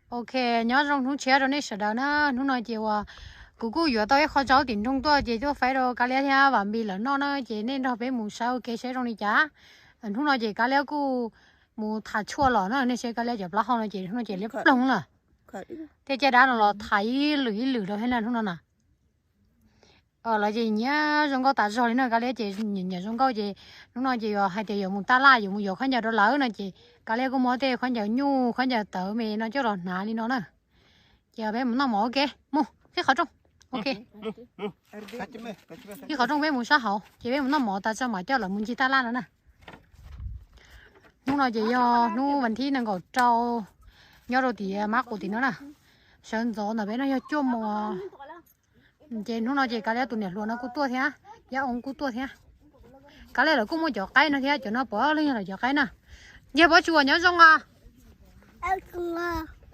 Ok, nyob zoo hnub tshiab rau nej sawv daws na. Hnub no ces uas kuv kuj yuav tau ib qho zaub tim nroog tuaj ces tuaj faib rau Kab Liab thiab Vam Npis lawv noj na, ces nej nrog peb mus saib ua ke saib zoo li cas. Hnub no ces Kab Liab kuj mus tham tshuaj los na, nej saib Kab Liab cov plaub hau no ces hnub no ces liab ploog lawm. Tej caj dab no los tham ib lwm ib lwm rau thiab na hnub no na. Lawv ces nyiam zoo nkauj tas zog li no, Kab Liab ces nyiam zoo nkauj ces hnub no ces yog hais tias yuav mus taj laj yuav mus yuav khaub ncaws rau lawv no ces Kab Liab kuj muab tej khaub ncaws nyuj khaub ncaws tawv me no coj los hnav li no na. Ces peb mus noj mov ua ke, mus qhib qhov rooj. Ok, qhib qhov rooj peb mus sab hauv ces peb mus noj mov tas tso mam coj lawv mus ncig taj laj no na. Hnub no ces yog hnub vas thib nees nkaum rau, nyob rau tim Mab Qus tim no na. Sawv ntxov ntawm peb no yog cuaj moos. Ces hnub no ces Kab Liab tus niam hluas no kuj tuaj thiab, Yaj Oo kuj tuaj thiab. Kab Liab lawv kuj muaj cov qaib no thiab, cov no puav leej yog lawv cov qaib na. Yawg Pob Tsuas nyob zoo os.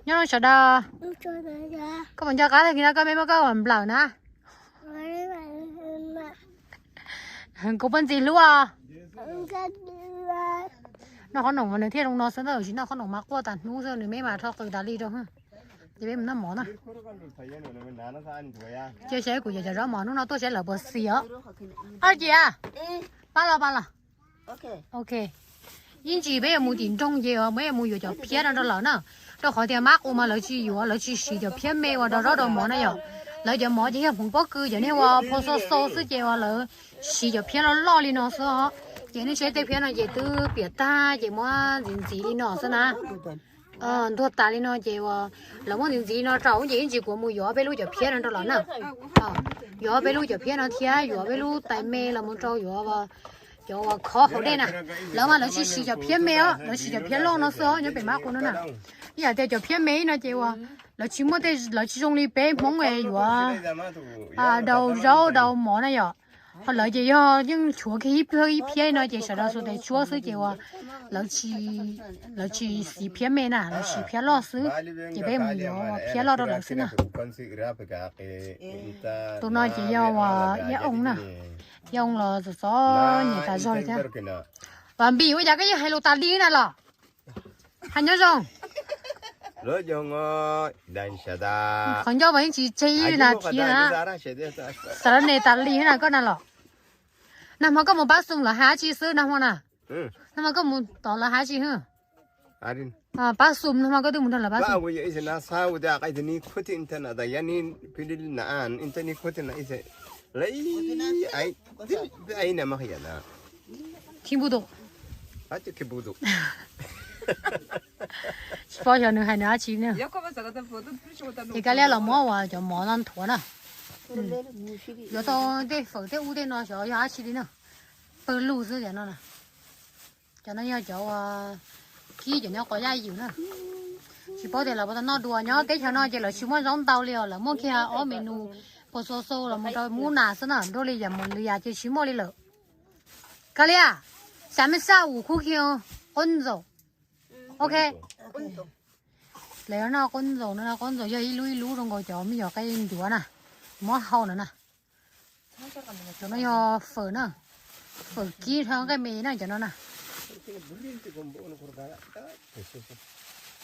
Nyob zoo sawv daws. Koj puas nco qab tag kis no koj me muab koj nplawm na? Kuv poj ntxis hlub os. Noj qhob noom mas nws thiaj zoo no xwb na, tsis noj qhob noom mas quaj tas hnub xwb, nws me mas rho qws tas li rau. Ces peb mus noj mov na. Cia saib kuv yuav cov zaub mov hnub no tuaj saib lawv puas xis os. Ab, cia, pab los pab los. Ok, ib ntsis peb yuav mus tim nroog ces peb yuav mus yuav cov phiab no rau lawv na. Rau qhov tias Mab Qus mas lawv tsis yuav, lawv tsis siv cov phiab me uas rau zaub rau mov na yom. Lawv cov mov ces yog hmoov pob kws, cov niag uas phau xo xo xwb ces uas lawv siv cov phiab loj loj li no xwb os. Ces nej saib tej phiab no ces twb piam tag ces muab ntxiv ntxiv li no xwb na. Ntuag tas li no ces uas lawv muab ntxiv ntxiv li no rau ces ib ntsis kuv mus yuav peb lub cov phiab no rau lawv na. Yuav peb lub cov phiab no thiab yuav peb lub tais me los mus rau yuav cov uas khov hauv dej na. Lawv mas lawv tsis siv cov phiab me os, lawv siv cov phiab loj no xwb os, nyob pem Mab Qus no na. Ib yam tias cov phiab me no ces uas lawv tsis muaj tej, lawv tsis zoo li peb Hmoob yuav daus zaub daus mov na yom. Ho lawv ces yog yeej tshuav kiag ib pliag ib phiab no ces sawv daws xuas tes tshuab xwb ces uas lawv tsis siv phiab me na, lawv siv phiab loj xwb. Ces peb mus yuav phiab loj rau lawv xwb na. Tus no ces yog uas Yaj Oo na. Yaj Oo los txom txom nyem tas zog li thiab. Vam Npis, ua cas koj yeej hais lus tas li na los? Hais nyob zoo. Qhov ncauj mas yeej tsis tseg ib na thiab na. Xav lab ne tas li na koj na los. Nag hmo koj mus pab xum lawv hais dab tsi xwb nag hmo na? Nag hmo koj mus tom lawv hais dab tsi? Pab xum nag hmo koj twb mus nrog lawv pab xum. Khi npu tus. Tsis paub xyov nws hais nws dab tsi na. Ces Kab Liab los muab uas cov mov no nthuav na. Yuav tau tej fawm tej ub tej no xyov yog dab tsi li na. Pawg lug xwb cov no na. Cov no yog cov uas kib cov nyob quav yaj ywm na. Tsis paub tias lawv puas tau noj dua, nyob teb chaws no ces lawv tsis muaj zaub ntau li os, lawv muaj kiag ob menu, pos xo xo los mus rau mub nas xwb na, dua li yam mus li yam ces tsis muaj li lawm. Kab Liab, xav me saj ua khub khi qub ntxaum. Ok. Lawv noj qub ntxaum no, qub ntxaum yog ib lub ib lub zoo nkaus cov me nyuam qe ncuav na, muab hau no na. Cov no yog fawm na, fawm kib xyaw nqaij me na cov no na.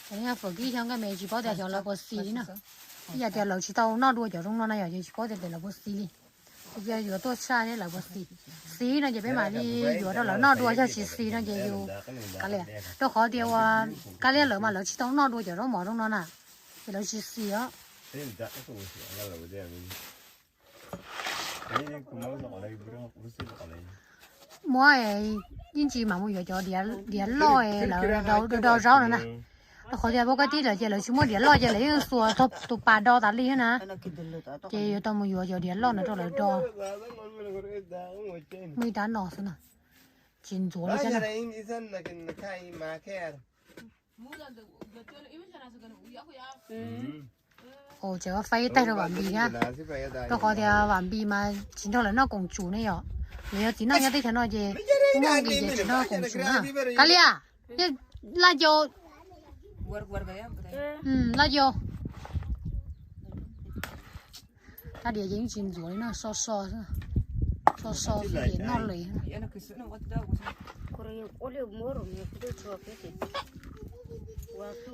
Cov no yog fawm kib xyaw nqaij me, tsis paub tias xyov lawv puas xis li na. Ib yam tias lawv tsis tau noj dua cov zoo no na yom, ces tsis paub tias lawv puas xis li. Ces yuav tuaj tshaj seb lawv puas xis. Xis no ces peb mam li yuav rau lawv noj dua, yog tsis xis no ces yus kav liam. Rau qhov tias uas Kab Liab lawv mas lawv tsis tau noj dua cov zaub mov zoo no na, ces lawv tsis xis os. Muab ib ntsis mam mus yuav cov diav loj lawv do zaub no na. Rau qhov tias pab kab tib lawm ces lawv tsis muaj diav loj ces lawv yeej xuas tus pas do tas li na. Ces yuav tau mus yuav cov diav loj no rau lawv do. Muaj ib rab no xwb na, tsis ntxuav li thiab na. Tseem faib ib taig rau Vam Npis thiab, rau qhov tias Vam Npis mas tsis nrog lawv noj koom tsum ne yom. Lawv yog txiv neej nyob teb chaws no ces Vam Npis ces tsis noj koom tsum na. Kab Liab, laj cau, laj cau. Rab diav ces yeej tsis ntxuav li na, so so xwb, so so xwb ces noj li.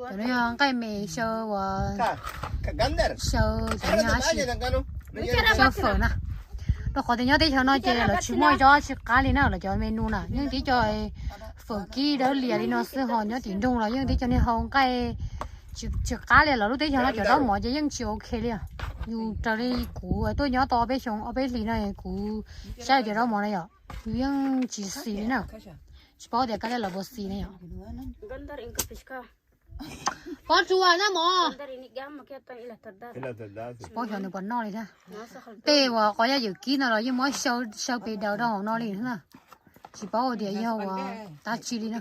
Cov no yog nqaij me xyaw uas xyaw cov no xyaw fawm na. Rau qhov tias nyob teb chaws no ces lawv tsis muaj tsob tsis qab li na, lawv cov menu na yeej tib co fawm kib dawb lias li no xwb, ho nyob tim nroog los yeej tib co niag hau nqaij tsis qab li. Lawv lub teb chaws no cov zaub mov ces yeej tsis ok li. Yus raws li kuv tuaj nyob tau ob peb xyoo ob peb hlis no kuv saib tias zaub mov na yom, yus yeej tsis xis li na. Tsis paub tias kab liab lawv puas xis na yom. Pob tsuas na mov. Tsis paub xyov nws puas noj li thiab. Tej uas qos yaj ywm kib no los yeej muab xyaw pes daws rau hauv no li na. Tsis paub tias yog uas dab tsi li na.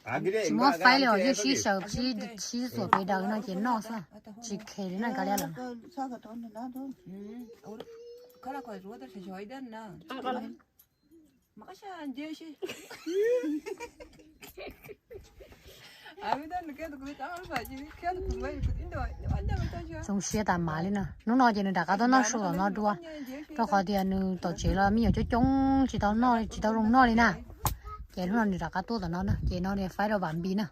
Tsis muab faib li os, yeej sib xyaw sib xuas pes daws no ces noj xwb, tsis khev li na kab liab lawm. Zoo siab tas mav li na. Hnub no ces nws rov qab tuaj noj su tom no dua, rau qhov tias nws tom tsev los me nyuam coob coob tsis tau noj tsis tau zoo noj li na. Ces hnub no nws rov qab tuaj tom no na, ces no faib rau Vam Npis na.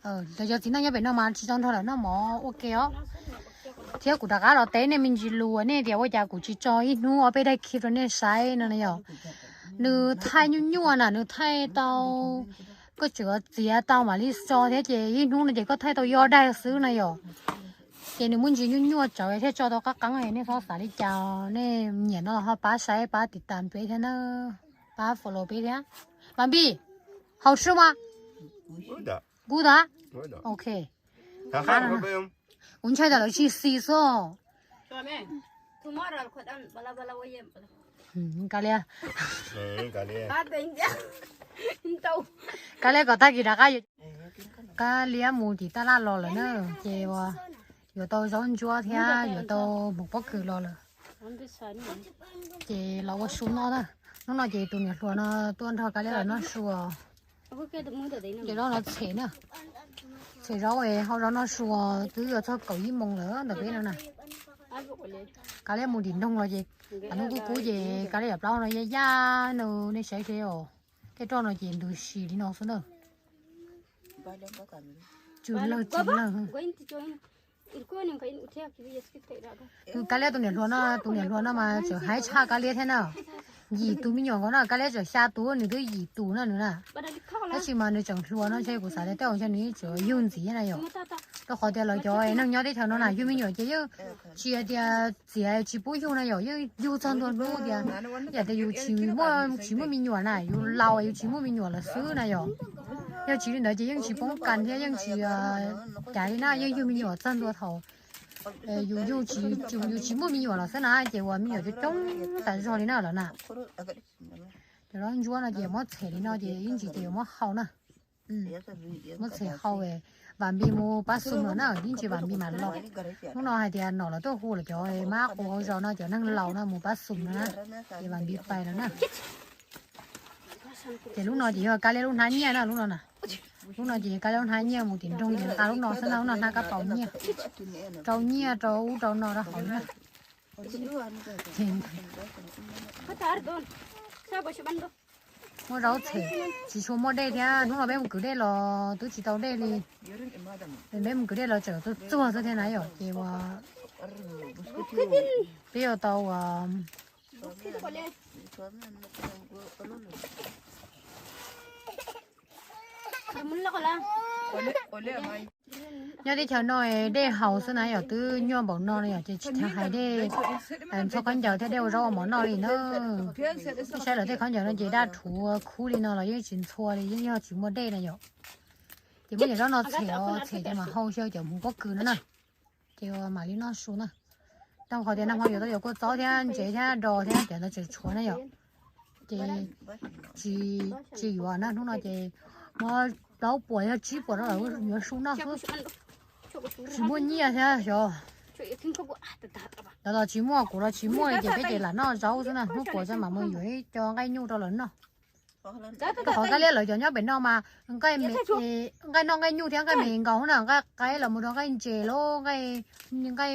Cov cov txiv neej nyob pem no mas tsis tau nrog lawv noj mov ua ke os. Thiab kuv rov qab los teb nej me ntsis lus, nej tias ua cas kuv tsis tso ib hnub ob peb daim clip rau nej saib no na yom. Nws thaij nyuaj nyuaj na, nws thaij tau, koj tseem txiav tau mam li tso thiab ces ib hnub no ces koj thaij tau ib ob daim xwb na yom. Ces nws muaj ntsis nyuaj nyuaj tsawv thiaj tso tau qab qeeb, nej txhob xav li cas, nej nyiam no los ho pab saib pab tiv tas peb thiab na, pab follow peb thiab. Vam Npis, haus sub mas, good a, ok. Kuv ntshai tas lawv tsis xis xwb. Kab liab, kab liab kom tag kis rov qab, kab liab mus tim taj laj los lawm na, ces yuav tau zaub ntsuab thiab yuav tau hmoov pob kws los lawm. Ces los ua su noj na. Hnub no ces tus niam hluas no tuaj nrog kab liab los noj su os. Ces zaub no tshem na, tshem zaub es hau zaub noj su os, twb yuav txog kaum ib moos lawm ntawm peb no na. Kab liab mus tim nroog los ces, hnub kub kub ces kab liab yam plaub no yaj yaj no, nej saib seb os. Tej roj no ces ntws si li no xwb na. Tsw lawg tsw lawg. Kab liab tus niam hluas no, tus niam hluas no mas tseem haib tshaj kab liab thiab na. Yim tus me nyuam nkaus na, kab liab tseem xya tus, nws twb yim tus na nws na. Tab sis mas nws tseem hluas no ces kuv xav tias tej zaum ntshe nws tseem yug ntxiv na yom. Rau qhov tias lawv cov neeg nyob teb chaws no na yug me nyuam ces yeej tsis hais tias txiav tsis pub yug na yom, yeej yug txog ntua hnub tias, yam tias yus tsis muaj, tsis muaj me nyuam na, yus laus yus tsis muaj me nyuam lawm xwb na yom. Yog tsis li ntawd ces yeej tsis poob kas thiab yeej tsis cas li na, yeej yug me nyuam txog ntua thaum yus yug, yus tsis muaj me nyuam lawm xwb na, ces uas me nyuam coob coob tas zog li na lawm na. Cov zaub ntsuab no ces muab tshem li no ces ib ntsis ces yuav muab hau na. Muab tshem hau, Vam Npis mus pab xum lawm na, ib ntsis Vam Npis mam los. Hnub no hais tias nom lawv tuaj hu lawm cov mab quas hauv zos no cov neeg laus no mus pab xum no na, ces Vam Npis pais lawm na. Ces lub no ces yog kab liab lub hnab nyiaj na lub no na. Lub no ces kab liab lub hnab nyiaj, mus tim nroog ces nqa lub no xwb na, lub no hnab kab paus nyiaj, rau nyiaj rau ub rau no rau hauv na. Muaj zaub tshem, tsis tshua muaj dej thiab, hnub no peb mus kwv dej los twb tsis tau dej li. Peb mus kwv dej los tseem txuag txuag xwb thiab na yom, ces uas peb yuav tau uas nyob teb chaws no dej haus xwb na yom, twb nyuaj npaum no no yom, ces tsis hais dej txhob khaub ncaws thiab dej ua zaub ua mov noj li na. Saib lawv tej khaub ncaws no ces daj rhuv khub li no los yeej tsis ntxhua li, yeej yog tsis muaj dej na yom. Ces muab cov zaub no tshem os, tshem ces mam hau xyaw cov hmoov pob kws no na. Ces mam li noj su na. Rau qhov tias nag hmo yuav tau yuav kua txob thiab ntsev thiab dos thiab cov ntawd tseem tshuav na yom. Ces tsis, tsis yuav na, hnub no ces muab plaub puas yog tsib puas rau lawv yuav su noj xwb. Tsis muaj nyiaj thiab xyov. Lawv los tsis muaj, kuv los tsis muaj li ces peb ces lam noj zaub xwb na, hnub puas txog mam mus yuav ib co nqaij nyuj rau lawv noj. Rau qhov kab liab lawv cov nyob pem no mas nqaij me, nqaij noj nqaij nyuj thiab nqaij me nkaus na, nqaij qaib los mus rau nqaij ntses los nqaij, nqaij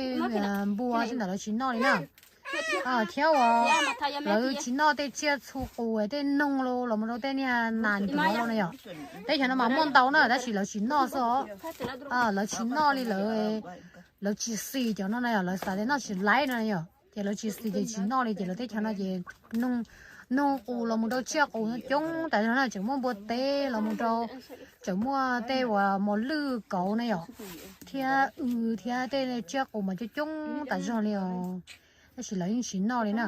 npua xwb ntawd lawv tsis noj li na. Thiab uas lawv tsis noj tej tsiaj txhu qus tej noog los mus rau tej niag nas ntuav los na yom. Teb chaws no mas muaj ntau na tab sis lawv tsis noj xwb os. Lawv tsis noj li lawv, lawv tsis xis cov no na yom, lawv xav tias noj tsis laib no na yom, ces lawv tsis xis ces tsis noj li ces lawv teb chaws no ces noog qus los mus rau tsiaj qus coob tas zog na, tseem muaj npua teb los mus rau, tseem muaj tej uas mos lwj kauv na yom, thiab w thiab tej tsiaj qus mas coob coob tas zog li os. Tab sis lawv yeej tsis noj li na,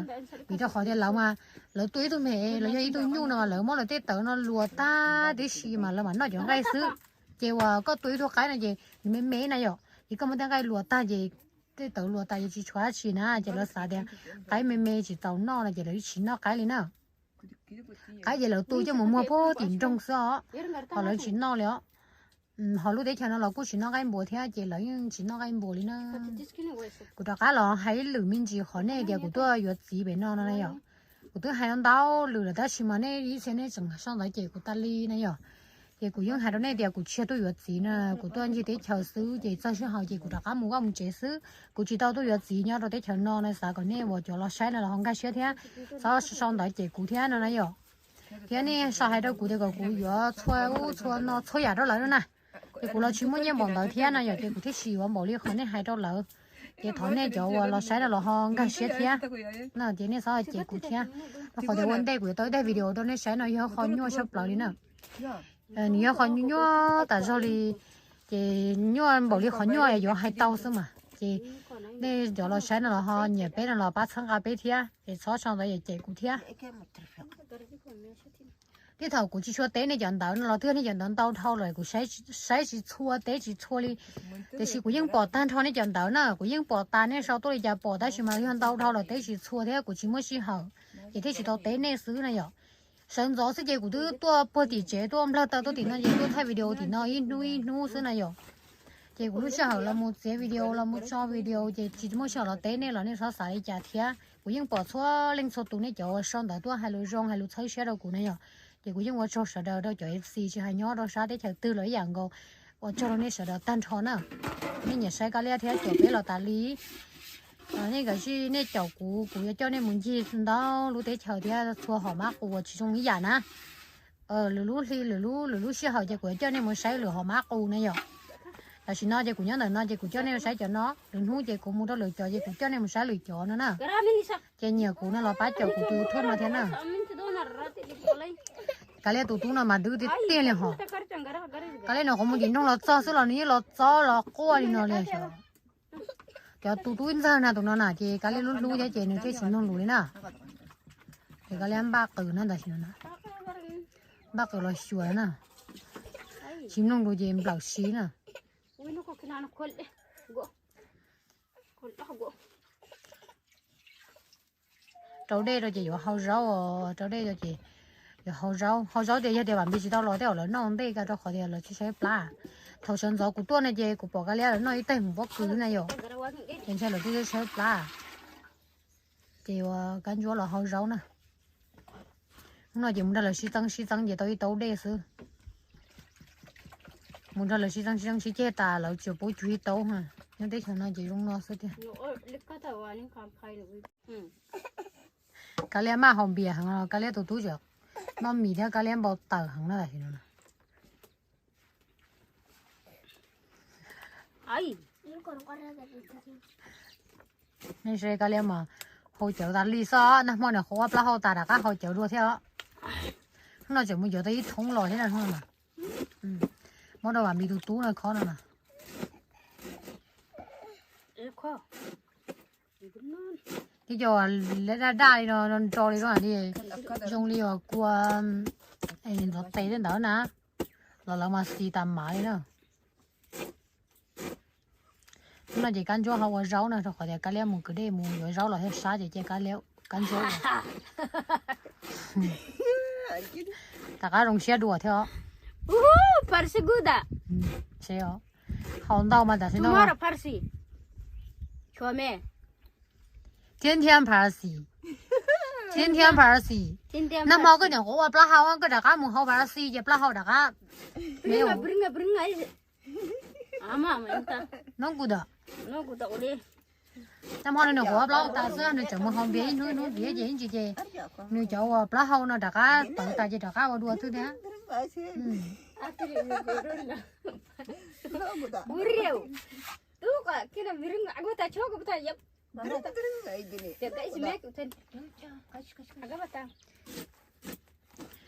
vim rau qhov tias lawv mas lawv tua ib tug me, lawv yog ib tug nyuj no mas lawv muab lawv tej tawv no luas tag tib si mas lawv mam noj cov nqaij xwb. Ces uas koj tua ib tug qaib no ces nws me me na yom, ces koj muab tej nqaij luas tag ces tej tawv luas tas ces tsis tshuav dab tsi na, ces lawv xav tias qaib me me tsis txaus noj no ces lawv yeej tsis noj qaib li na. Qaib ces lawv tu coj mus muag puag tim nroog xwb os, ho lawv tsis noj li os. Ho lub teb chaws no los kuj tsis noj nqaij npua thiab ces lawv yeej tsis noj nqaij npua li na. Kuv rov qab los hais ib lwm me ntsis qhov nej tias kuv tuaj yuav txiv pem no no na yom. Kuv twb hais ntau lwm lawm tab sis mas nej ib txhia nej tseem sau ntawv cem kuv tas li na yom. Ces kuv yeej hais rau nej tias kuv tsis yog tuaj yuav txiv na, kuv tuaj ncig teb chaws xwb ces txog sij hawm ces kuv rov qab mus vaj mus tsev xwb. Kuv tsis tau tuaj yuav txiv nyob rau teb chaws no na, xav kom nej uas cov los saib no los ho nkag siab thiab txhob sau ntawv cem kuv thiab no na yom. Thiab nej sau hais rau kuv tias kom kuv yuav txhua ub txhua no txhua yam rau lawv no na. Ces kuv los tsis muaj nyiaj npaum ntawd thiab no yom, ces kuv thiaj tsis yuav npaum li qhov nej hais rau lawv. Ces thov nej cov uas los saib no los ho nkag siab thiab. Ces nej txhob cem kuv thiab, rau qhov tias ua ntej kuv yuav tau ib daim video rau nej saib no yog qhov nyuaj tshaj plaws li na. Nws yog qhov nyuaj nyuaj tas zog li, ces nyuaj npaum li qhov nyuaj yuav hais tau xwb mas. Ces nej cov los saib no los ho nyiam peb no los pab txhawb nqa peb thiab, ces txhob sau ntawv cem kuv thiab. Tej thaum kuv tsis tshua teb nej cov ntawv no los twb yog nej cov ntawv ntau dhau lawm, kuv saib tsis txhua, teb tsis txhua li. Tiam sis kuv yeej pom tag nrho nej cov ntawv na, kuv yeej pom tas nej sau tuaj li cas pom, tab sis mas yog ntau dhau lawm teb tsis txhua thiab kuv tsis muaj sij hawm, ces thiaj tsis tau teb nej xwb na yom. Sawv ntxov xwb ces kuv twb tuaj puag tim tsev tuaj nplawg taw tuaj tim no ces tuaj thaij video tim no ib hnub ib hnub xwb na yom. Ces kuv lub sij hawm los mus txiav video los mus tso video ces tsis muaj sij hawm los teb nej los nej txhob xav li cas thiab. Kuv yeej pom txhua leej txhua tus nej cov uas sau ntawv tuaj hais lus zoo hais lus txhawb siab rau kuv na yom. Ces kuv yeej ua tsaug sawv daws rau cov F C tsis hais nyob rau sab teb chaws twg los ib yam nkaus, ua tsaug rau nej sawv daws tag nrho na. Nej nyiam saib Kab Liab thiab caum peb los tas li. Nej kav tsij nej caum kuv, kuv yuav coj nej mus ncig ntau lub teb chaws thiab txhua hom mab qus uas tsis zoo ib yam na. Lwm lub hli lwm lub lwm lub sij hawm ces kuv yuav coj nej mus saib lwm hom mab qus na yom. Tam sim no ces kuv nyob ntawm no ces kuv coj nej mus saib cov no, lwm hnub ces kuv mus rau lwm cov ces kuv coj nej mus saib lwm cov no na. Ces nyiam kuv no los pab caum kuv tus YouTube no thiab na. Kab Liab tus tub no mas dub tiag tiag li hos. Kab Liab no kuv mus tim nroog los txog xwb los nws yeej los txob los quaj li no li os. Cov tus tub ntxawg na tus no na ces Kab Liab lub hlub thiab ces nws thiaj tsis mloog lus li na. Ces Kab Liab npaj qws na tam sim no na. Npaj qws los xyuas na. Tsis mloog lus ces nplawm siv na. Rau dej rau ces yuav hau zaub, rau dej rau ces yuav hau zaub. Hau zaub tias yog tias Vam Npis tsis tau los tej zaum lawv noj ntej ko rau qhov tias lawv tsis saib plab. Thaum sawv ntxov kuv tuaj no ces kuv pom Kab Liab lawv noj ib teg mus pob kws na yom. Ces ntshai lawv twb saib plab. Ces yuav Kab Ntsuab los hau zaub na. Hnub no ces mus nrog lawv sib txeeb sib txeeb ces tau ib taub dej xwb. Mus nrog lawv sib txeeb sib txeeb sib ceg tas lawv tsuas pub cuv ib taub. Nyob teb chaws no ces zoo no xwb tiag. Kab Liab maj haus npias heev, Kab Liab tus tub tseem noj mis thiab Kab Liab npau taws heev na tam sim no. Nej saib Kab Liab mas haus cawv tas li xwb, nag hmo nws qhuav ua plaub hau tas rov qab haus cawv dua thiab os. Hnub no tseem mus yuav tau ib thoob los thiab na hnub no. Muab rau Vam Npis tus tub no khob no na. Tib co daj daj li no nro li zoo li uas kua ntxov tes tej ntawd na, los lawv mas xis tas mav li na. Hnub no ces Kab Ntsuab ho ua zaub na, rau qhov tias Kab Liab mus kwv dej mus yuav zaub los thiab sab ces cia Kab Liab, Kab Ntsuab ua. Rov qab zoo siab dua thiab os. Haus ntau mas tam sim no. Thiab thiab pha xis, thiab thiab pha xis. Nag hmo koj nyuam qhuav ua plaub hau koj rov qab mus hau pha xis ces plaub hau rov qab me. Noob kuv tawm. Tab hmo no nws quav plaub tas xwb, nws tseem mus haus npias ib hnub ib hnub npias ces ib ntsis ces nws cov uas plaub hau no rov qab tawv tas ces rov qab ua dua xwb thiab.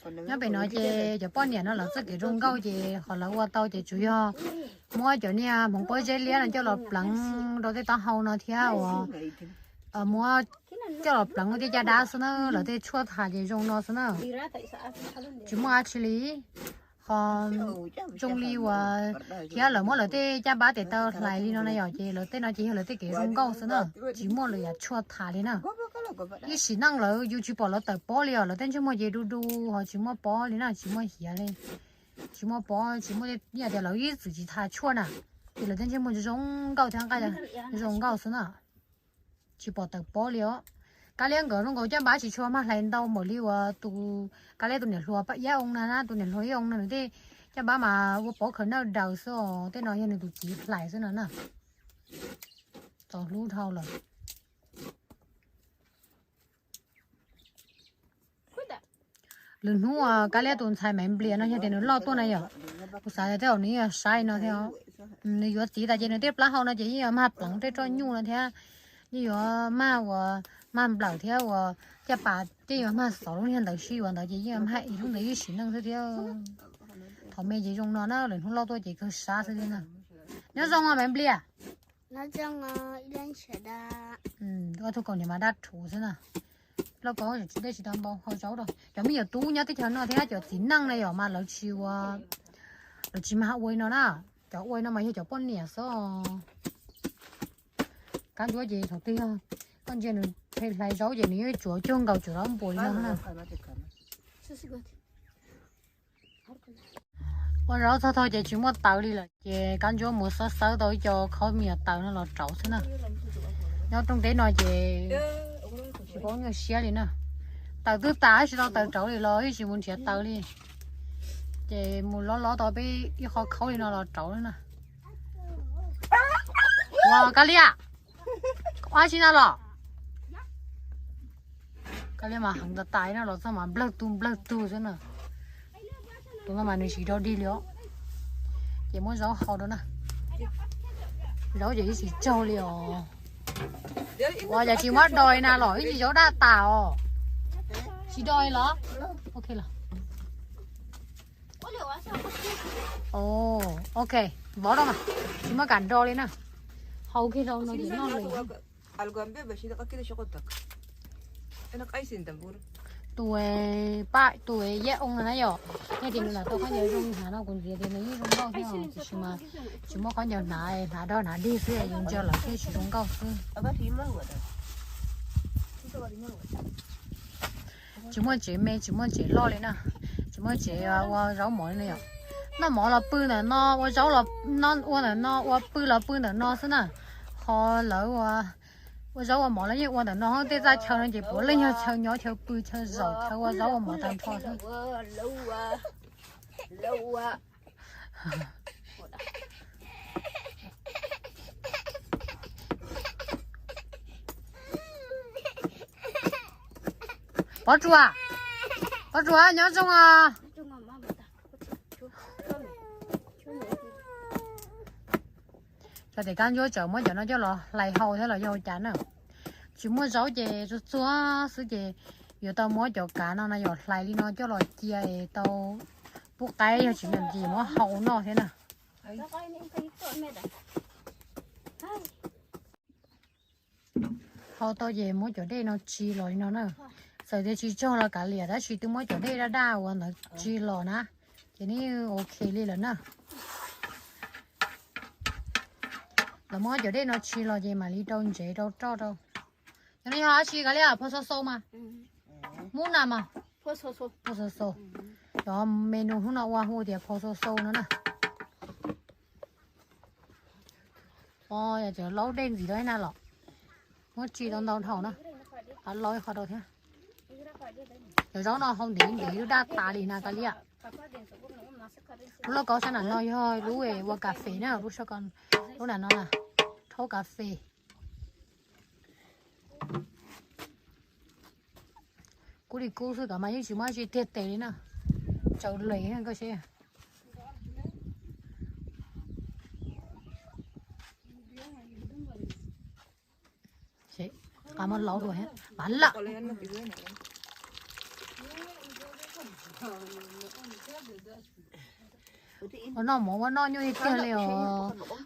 Nyob pem no ces cov poj niam no lawv txoj kev zoo nkauj ces qhov lawv ua tau ces tsuas yog muab cov niag hmoov pob zeb liab no coj los pleev rau tej taub hau no thiab uas muab coj los pleev ua tej caj dab xwb na, lawv tej tshuaj tham ces zoo no xwb na. Tsis muaj dab tsi li. Qhov zoo li uas thiab lawv muab lawv tej caj npab tes taw hlais li no na yom, ces lawv tej no ces yog lawv tej kev zoo nkauj xwb na, tsis muaj lwm yam tshuaj tham li na. Ib sim neej lawv yus tsis pom lawv tawm pob li os, lawv tej ntsej muag ces du du ho tsis muaj pob li na, tsis muaj hiav li, tsis muaj pob, tsis muaj, yam tias lawv ib txwm tsis tham tshuaj na, ces lawv tej ntsej muag zoo nkauj thiab nqaij zoo nkauj xwb na. Tsis pom tawm pob li os. Kab Liab nkawd zoo nkaus caj npab tsis tshua mag hlais ntau npaum li uas tus Kab Liab tus niam hluas Iab Oo na, tus niam hluas Iab Oo no nws tej caj npab mas ua pob khaws nawj daws xwb os, tej no yog nws tus txiv hlais xwb no na. Txaus hlub dhau lawm. Lwm hnub Kab Liab tus ntxhais Maiv Nplias no yog tias nws loj tuaj na yom, kuv xav tias tej zaum nws yeej yuav saib no thiab. Nws yuav txiv tas ces nws tej plaub hau no ces yeej yuav mag pleev tej roj nyuj no thiab, yeej yuav mag uas mag nplawm thiab uas caj pas tej yuav mag xov lub niag ntawd sib yuav ntawd ces yeej yuav mag ib lub ntawd ib sim neej xwb thiab. Thaum me ces zoo no na, lwm hnub loj tuaj ces kawg sab xwb thiab na. Nyob zoo os Maiv Nplias. Ua tug kaus niam mas daj rhuv xwb na. Lauj kaub tsis dej tsis tau npau hau zaub rau cov me nyuam tub nyob teb chaws no thiab cov txiv neej na yom mas lawv tsis ua, lawv tsis mag ua li no na. Cov ua li no mas yog cov poj niam xwb. Kab Ntsuab ces thaum twg yog koj ntsia nws hlais zaub ces nws yeej tsuav cuag nkaus tsuav zaub npua li no na. Ua zaub txog tog ces tsis muaj taws li lawm ces Kab Ntsuab mus xawb xawb tau ib co khaub me nyuam taws no los rauv xwb na. Nyob rooj teb no ces tsis paub nyuaj siab li na. Taws twb tas tsis tau taws rauv li los yeej tsis mus nrhiav taws li. Ces mus lob lob tau peb ib qho khaub li no los rauv na. Ua Kab Liab, ua tsi na los? Kab Liab mas heev tas tas no los txog mas nplawg tug nplawg tug xwb na. Tus no mas nws tsis dog dig li os. Ces muab zaub hau rau na. Zaub ces ib tsis tsaug li os. Ua cas tsis muab doi na los ib tsis zaub daj tas os. Tsis doi los? Ok los. Ok, vov rau mas tsis muab kam do li na. Hau kiag rau no ces noj lawm. Tus paj tus Yaj Oo no na yom, yog tias nws lam tau khaub ncaws zoo hnav no kuv ntxiv tias nws yeej zoo nkauj thiab tiam sis mas tsis muaj khaub ncaws hnav, hnav dog hnav dig xwb yus ntsia lawv thiaj tsis zoo nkauj xwb. Tsis muaj tsev me tsis muaj tsev loj li na, tsis muaj tsev ua zaub mov li na yom. Noj mov los pw ntawm no, ua zaub los ua ntawm no, ua pw los pw ntawm no xwb na. Ho lawv ua zaub ua mov los yeej ua ntawm no, tej txaj chaw no ces puav leej yog chaw nyob chaw pw chaw zaum chaw ua zaub ua mov tag nrho xwb. Pov Tsuas, Pov Tsuas nyob zoo os. Cov tias Kab Ntsuab tseem muab cov no coj los hlais hau thiab los yog ua cas na. Tsis muaj zaub ces txuag txuag xwb ces yuav tau muab cov kav no na yom, hlais li no coj los cia es tau pub qaib, yog tsis muaj ces muab hau noj thiab na. Hau tau ces muab cov dej no tsis los li no na. Txawm tias tsis tsog los kav liam tab sis twb muab cov dej daj daj uas ntawd tsis los na, ces nws ok li lawm na. Los muab cov dej no tsis los ces mam li rau ntsev rau roj rau. Cov no yog dab tsi kav liam? Pho xo xo mas. Mub na mas. Pho xo xo. Cov menu hnub no ua hu tias pho xo xo no na. Cov laub dej ntxiv rau na los. Muab tsis tau ntau dhau na. Lau ib qho rau thiab. Cov zaub no hau ntev ntev daj tas li na kav liam. Lub lauj kaub sab nram no yog lub ua kas fes na, lub, lub nram no na, rhaub kas fes. Kub li kub xwb, koj mas yeej tsis muaj tsi tiag tes li na. Tsaus les koj seb. Qab muab laub dua, mas lawm. Ua noj mov ua noj nyuaj tiag tiag li os.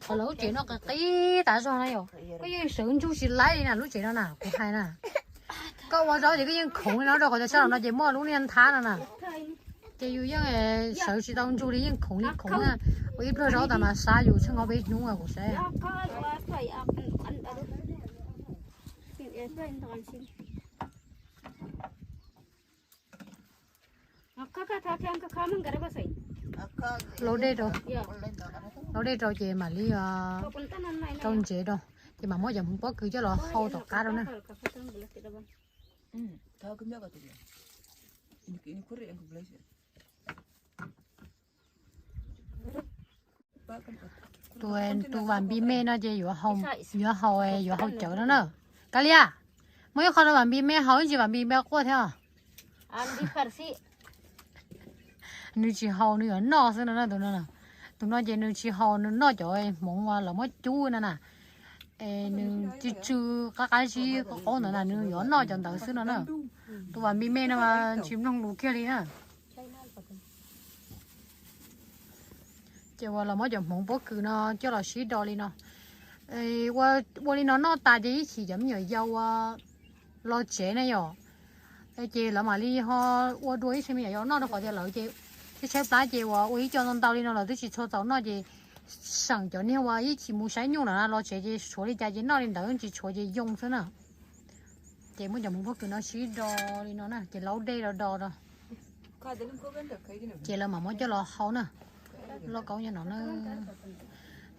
Qhov lawv lub tsev no qis qis tas zog na yom. Koj yeej sawv ntsug tsis laib li na lub tsev no na, kuv hais na. Koj ua zaub ces koj yeej khoov li no rau qhov tias sab los no ces muaj lub niag nthab no na. Ces yus yeej sawv tsis tau ntsug li, yeej khoov li khoov na. Ua ib pluag zaub tas mas sab yus tsheej ob peb hnub kuv saib. Lau dej rau, lau dej rau ces mam li rau ntsev rau, ces mam muab cov hmoov pob kws coj los hau tom qab rau na. Tus, tus vam npis me no ces yuav hau, yuav hau, yuav hau cawv no na. Kav liam, muaj ib qho rau vam npis me hau, ib ntsis vam npis me quaj thiab. Nws tsis haus, nws yuav noj xwb no na. Tus no, tus no ces nws tsis haus, nws noj cov hmoov uas lawv muab cub no na. Nws tsw tsw qab qab zib qaub qaub ntawd na, nws yuav noj cov ntawd xwb no na. Tus vam npis me no mas tsis mloog lus kiag li na. Ces uas los muab cov hmoov pob kws no coj los sib do li no. Ua li no noj tas ces ib chim cov me nyuam yaus uas los tsev na yom, ces lawv mam li ho ua dua ib txhia me nyuam yaus noj rau qhov tias lawv ces tshaib tshaib plab ces uas ua ib co ntau ntau li no lawv twb tsis tshua txaus noj ces seem cov niag uas ib chim mus saib nyuj no na los tsev ces tshuav li cas ces noj li ntawd, tsis tshuav ces yoo xwb na. Ces muab cov hmoov pob kws no sib do li no na ces laub dej do do rau. Ces lawv mam muab coj los hau na. Lauj kaub nyob no na.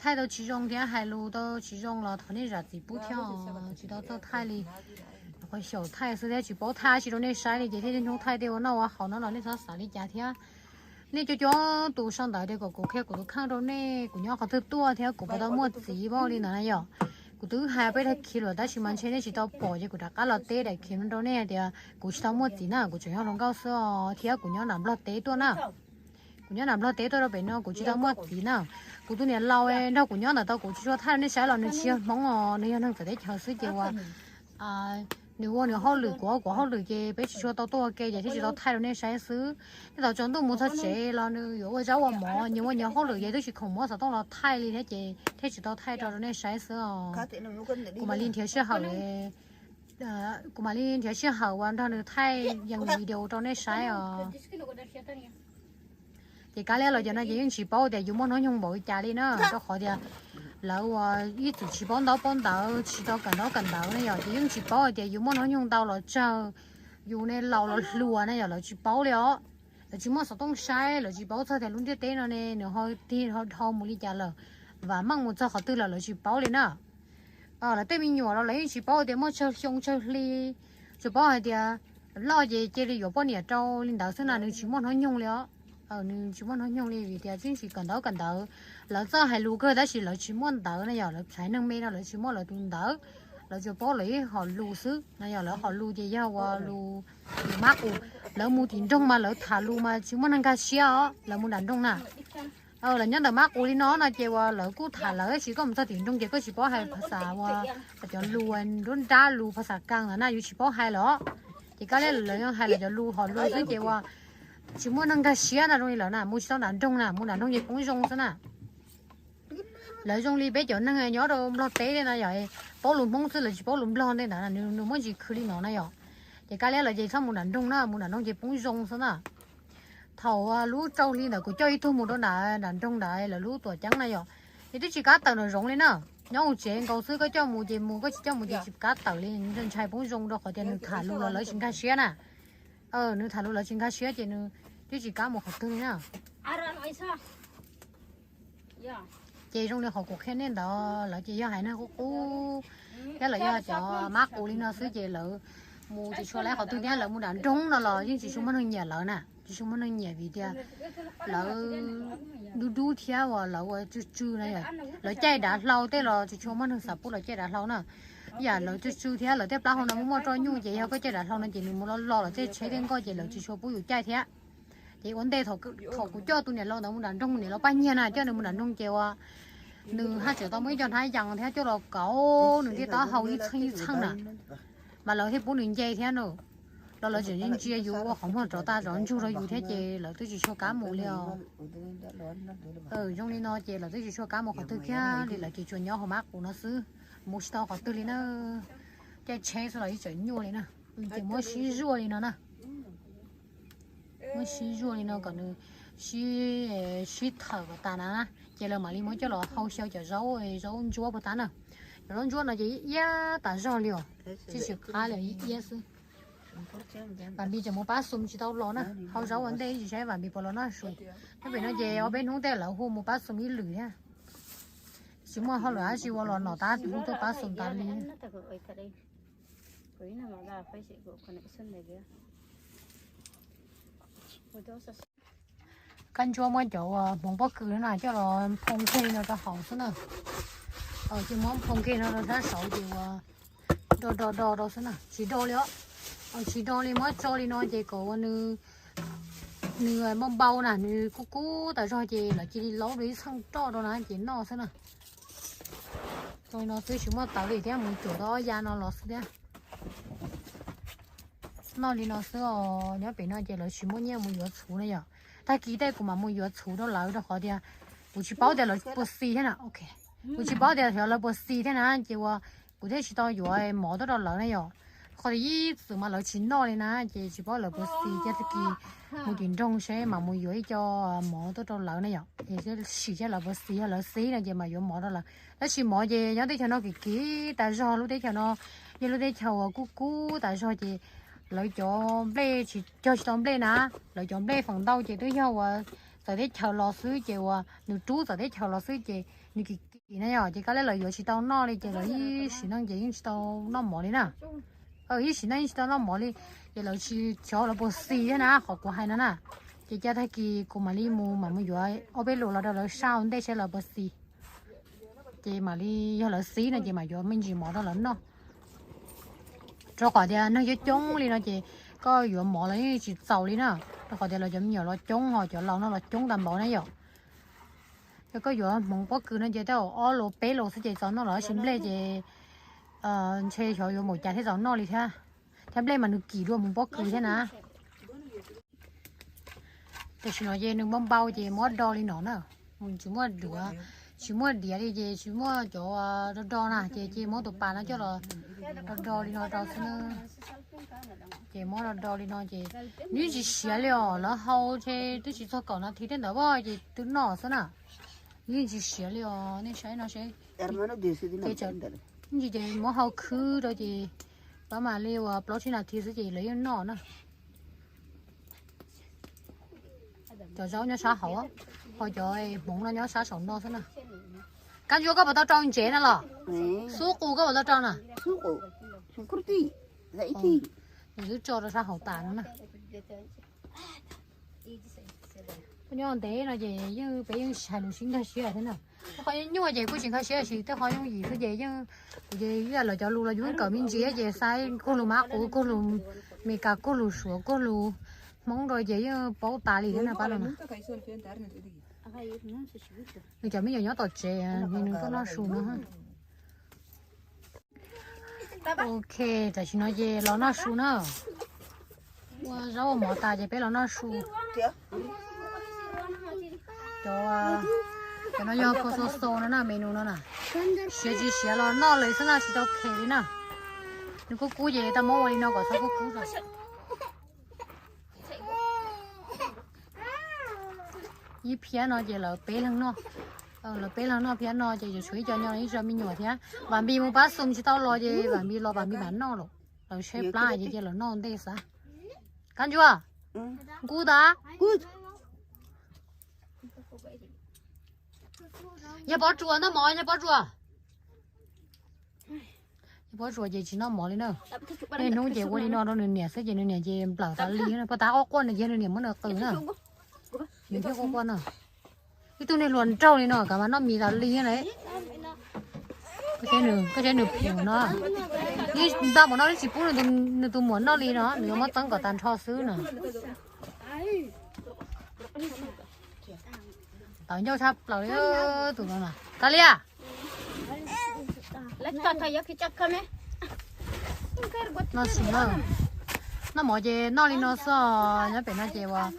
Thaij tau tsis zoo thiab hais lus tau tsis zoo los thov nej zam txim pub thiab, tsis tau txawj thaij li. Qhov xyaum thaij xwb thiab tsis paub thaij tsis rau nej saib li ces thiaj li hnub thaij tej ua noj ua haus no los nej txhob xav li cas thiab. Nej cov cov tus sau ntawv tias kom kuv qhia kuv tus kheej rau nej, kuv nyob qhov twg tuaj thiab kuv puas tau muaj txiv vauj li ntawd na yom. Kuv twb hais peb tag kis lawm tab sis mas ntshe nej tsis tau pom ces kuv rov qab los teb daim khiv no rau nej tias kuv tsis tau muaj txiv na, kuv tseem yog hluas nkauj xwb os thiab kuv nyob nram Nplog teb tuaj na. Kuv nyob nram Nplog teb tuaj rau pem no kuv tsis tau muaj txiv na. Kuv tus niam laus nrog kuv nyob ntawm tau kuv tsis tshua thaij rau nej saib los nws tsis yog Hmoob os, nws yog neeg txawv teb chaws xwb ces uas nws ua nws hauj lwm kuv ua kuv hauj lwm ces peb tsis tshua tau tuaj ua ke ces thiaj tsis tau thaij rau nej saib xwb. Tej zaum tsaus ntuj mus txog tsev los nws yuav ua zaub ua mov, nyias ua nyias hauj lwm ces twb tsis khoom muab xov tooj los thaij li thiab ces thiaj tsis tau thaij rau rau nej saib xwb os. Kuv mam li nrhiav sij hawm, kuv mam li nrhiav sij hawm uas nrog nws thaij yees video rau nej saib os. Ces kab liab los cov no ces yeej tsis paub tias yus muaj hnub nyoog npaum li cas li na, rau qhov tias lawv uas ib txwm tsis paub ntaub paub ntawv tsis tau kawm ntaub kawm ntawv ne yom, ces yeej tsis paub hais tias yus muaj hnub nyoog ntau los tsawg, yus ne laus los hluas ne yom, lawv tsis paub li os. Lawv tsis muaj xov tooj saib, lawv tsis paub txog tias lub ntiaj teb no ne nws ho tig ho dhau mus li cas lawm, vam meej mus txog qhov twg lawm lawv tsis paub li na. Lawv tej me nyuam los lawv yeej tsis paub tias muaj tsawg xyoo tsawg hli, tsuas paub hais tias loj ces cia li yuav poj niam rau li ntawd xwb na, nws tsis muaj hnub nyoog li os. Nws tsis muaj hnub nyoog li vim tias tsis kawm ntaub kawm ntawv. Lawv txawj hais lus kawg tab sis lawv tsis muaj ntawv na yom, lawv txhais neeg me no lawv tsis muaj lawv tus ntawv. Lawv tsuas paub lawv ib hom lus xwb na yom, lawv hom lus ces yog ua lus mab qus. Lawv mus tim nroog mas lawv tham lus mas tsis muaj neeg nkag siab os, lawv mus nram nroog na. Lawv nyob ntawm mab qus li no no ces uas lawv kuj tham lawv tab sis koj mus txog tim nroog ces koj tsis paub hais phas xas uas cov lus nruab nrab lus phas xas kas ntawd na yus tsis paub hais lawm. Ces kab liab lawv hais lawv cov lus hom lus xwb ces uas tsis muaj neeg nkag siab na zoo li lawm na, mus tsis tau nram nroog na, mus nram nroog ces poob zoo xwb na. Lawv zoo li peb cov neeg nyob rau Nplog teb li na yom, paub lus Hmoob xwb lawv tsis paub lus Nplog ntej ntawd na, nws muaj ntsis khwv li no na yom. Ces kab liab lawv ces txhob mus nram nroog na, mus nram nroog ces poob zoo xwb na. Thaum lub rau hli ntawd kuv coj ib tug mus rau nram nroog ntawd lawv lub tuam ceeb na yom, ces twb tsis kam tawm nram zoov li na. Nyob hauv tsev nkaus xwb, koj coj mus ces mus, koj tsis coj mus ces tsis kam tawm li, ntshai poob zoo rau qhov tias nws tham lus los lawv tsis nkag siab na. Nws tham lus lawv tsis nkag siab ces nws twb tsis kam mus qhov twg li na. Ces zoo li qhov kuv qhia nej ntawd, lawv ces yog haiv neeg qub qub thiab lawv yog cov mab qus li no xwb ces lawv mus tsis tshua laib qhov twg thiab, lawv mus nram nroog no los yeej tsis tshua muaj neeg nyiam lawv na, tsis tshua muaj neeg nyiam vim tias lawv dub dub thiab uas lawv ua tsw tsw na yom. Lawv caij dav hlau tej los tsis tshua muaj neeg xav pub lawv caij dav hlau na. Yam lawv tsw tsw thiab lawv tej plab hau no muaj muaj roj nyuj ces yog koj caij dav hlau no ces nws mus los los lawm tej tsheb tej nkoj ces lawv tsis tshua pub yus caij thiab. Ces ua ntej thaum kuv coj tus niam laus ntawd mus nram nroog, niam laus Paj Nyiag na, coj nws mus nram nroog ces ua nws haj tseem tau muaj ib co hnab yas thiab coj los kauv nws tej taub hau ib txheej ib txheej na, mas lawv thiaj pub nws nce thiab no. Los lawv tseem ntsia yus ua qhov muag rov tas zov ntsug rau yus thiab ces lawv twb tsis tshua kam mus li os. Zoo li no ces lawv twb tsis tshua kam mus qhov twg kiag li, lawv ces tsuas nyob hauv mab qus no xwb, mus tsis tau qhov twg li na. Caij tsheb xwb los ib txwm nyuaj li na, ces muab sib zuaj li no na. Muab sib zuaj li no kom nws sib, sib thawm kom tas na, ces lawv mam li muab coj los hau xyaw cov zaub, zaub ntsuab puag ta na. Cov zaub ntsuab no ces iab tas zog li os, tsis tsis qab li, iab xwb. Vam Npis tseem mus pab xum tsis tau los na, hau zaub ua ntej tsis saib Vam Npis puas los noj su. Nyob pem no ces ob peb hnub tej lawv hu mus pab xum ib lwm thiab. Tsis muaj hauj lwm dab tsi ua los nom tab hu tuaj pab xum tas li. Kab ntsuab muab cov uas hmoov pob kws na coj los nphoo kiag li no rau hauv xwb na. Ces muab nphoo kiag no rau sab saud ces ua do do do rau xwb na, tsis do li os. Tsis do li, muab tso li no ces kom ua nws, nws npau npau na, nws kub kub tas zog ces lawv cia li laub rau ib txheej roj rau na ces noj xwb na. Tso li no xwb, tsis muaj tawv li thiab, mus cuam tau ob ya no los xwb thiab. Noj li no xwb os. Nyob pem no ces lawv tsis muaj nyiaj mus yuav txhuv na yom. Tag kis tej kuv mam mus yuav txhuv rau lawv rau qhov tias kuv tsis paub tias lawv puas xis thiab na. Kuv tsis paub tias xyov lawv puas xis thiab na ces ua kuv thiaj tsis tau yuav mov tuaj rau lawv na yom. Qhov tias ib txwm mas lawv tsis noj li na ces tsis paub lawv puas xis, ces tag kis mus tim nroog seb mam mus yuav ib co mov tuaj rau lawv na yom. Es sim saib lawv puas xis, yog lawv xis no ces mam yuav mov rau lawv. Tab sis mov ces nyob teb chaws no kim kim tas zog, lub teb chaws no yog lub teb chaws uas kub kub tas zog ces lawv cov nplej tsis cog tsis tau nplej na. Lawv cov nplej feem ntau ces twb yog uas txawv teb chaws los xwb ces uas nws rub txawv teb chaws los xwb ces nws kim kim na yom, ces kab leb lawv yuav tsis tau noj li ces lawv ib sim neej ces yeej tsis tau noj mov li na. Ib sim neej yeej tsis tau noj mov li, ces lawv tsis xyov lawv puas xis thiab na, qhov kuv hais no na. Ces cia tag kis kuv mam li mus mam mus yuav ob peb lus los rau lawv saj ua ntej seb lawv puas xis. Ces mam li yog lawv xis no ces mam yuav me ntsis mov rau lawv noj. Rau qhov tias neeg coob coob li no ces koj yuav mov los yeej tsis txaus li na. Rau qhov tias lawv cov me nyuam los coob ho cov laus no los coob tas npaum na yom. Yog koj yuav hmoov pob kws no ces tej zaum ob lus peb lus xwb ces txaus noj los, tab sis nplej ces ntshe xyov yuav npaum cas thiaj txaus noj li thiab. Thiab nplej mas nws kim dua hmoov pob kws thiab na. Tam sim no ces nws npau npau ces muab do li no na. Tsis muaj duav, tsis muaj diav li ces tsis muaj cov do do na ces cia muab tus pas no coj los do do li no rau xwb na. Ces muab do do li no ces nws tsis siav li os, lawv hau ces twb tsis txog kaum nas this tej ntawd ces twb noj xwb na. Nws yeej tsis siav li os, nej saib no seb. Ces muab hau khwb rau ces pab mam li uas plaub tsib nas this xwb ces lawv yeej noj na. Cov zaub nyob sab hauv, ho cov hmoov no nyob sab saum no xwb na. Kab ntsuab koj puas tau rau ntsev na los? Xub qus koj puas tau rau na? Nws twb tso rau sab hauv tas no na. Nyob ntev no ces yeej peb yeej hais lus sib nkag siab thiab na. Tej qhov nyuaj ces kuj tsis nkag siab, tab sis tej qhov yooj yim xwb ces yeej, kuv ces ib yam lawv cov lus los yus yeej kawm me ntsis ces xav kuj lus mab qus, kuj lus Meskas, kuj lus Suav, kuj lus Hmoob rau ces yeej paub tas li thiab na pab no na. Nws cov me nyuam nyob tom tsev, nws tuaj noj su no. Ok, tam sim no ces los noj su na. Ua zaub ua mov tas ces peb los noj su. Cov, cov no yog kua xau xau no na, menu no na. Siav tsis siav los noj lawm xwb na, tsis tau khem li na. Nws kub kub ces tau muab ua li no kom txhob kub kub. Ib phiab no ces lawv peb leeg noj. Lawv peb leeg noj phiab no ces yuav tshuav ib co nyob ib co me nyuam thiab. Vam Npis mus pab xum tsis tau los ces Vam Npis los Vam Npis mam noj lawm. Lawv tshaib plab ces cia lawv noj ntej xav. Kab ntsuab, kub tas. Yog Pob Tsuas noj mov, yog Pob Tsuas. Pob Tsuas ces tsis noj mov li na. Niaj hnub ces ua li no rau nws niam xwb ces nws niam ces nplawm tas li, poj tab quaj quaj nws ces nws niam muab nws qw na. Nws thiaj quaj quaj na. Ib tug niag hluas nraug li no kav mas noj mis tas li na. Koj saib nws phem no, nws nta mus no nws tsis pub nws tus muam noj li no, nws yuav muab txeeb kom tag nrho xwb no. Tawv ncauj tshaj plaws li tus no. Kav liam. No, noj mov ces noj li no xwb. Nyob pem no ces uas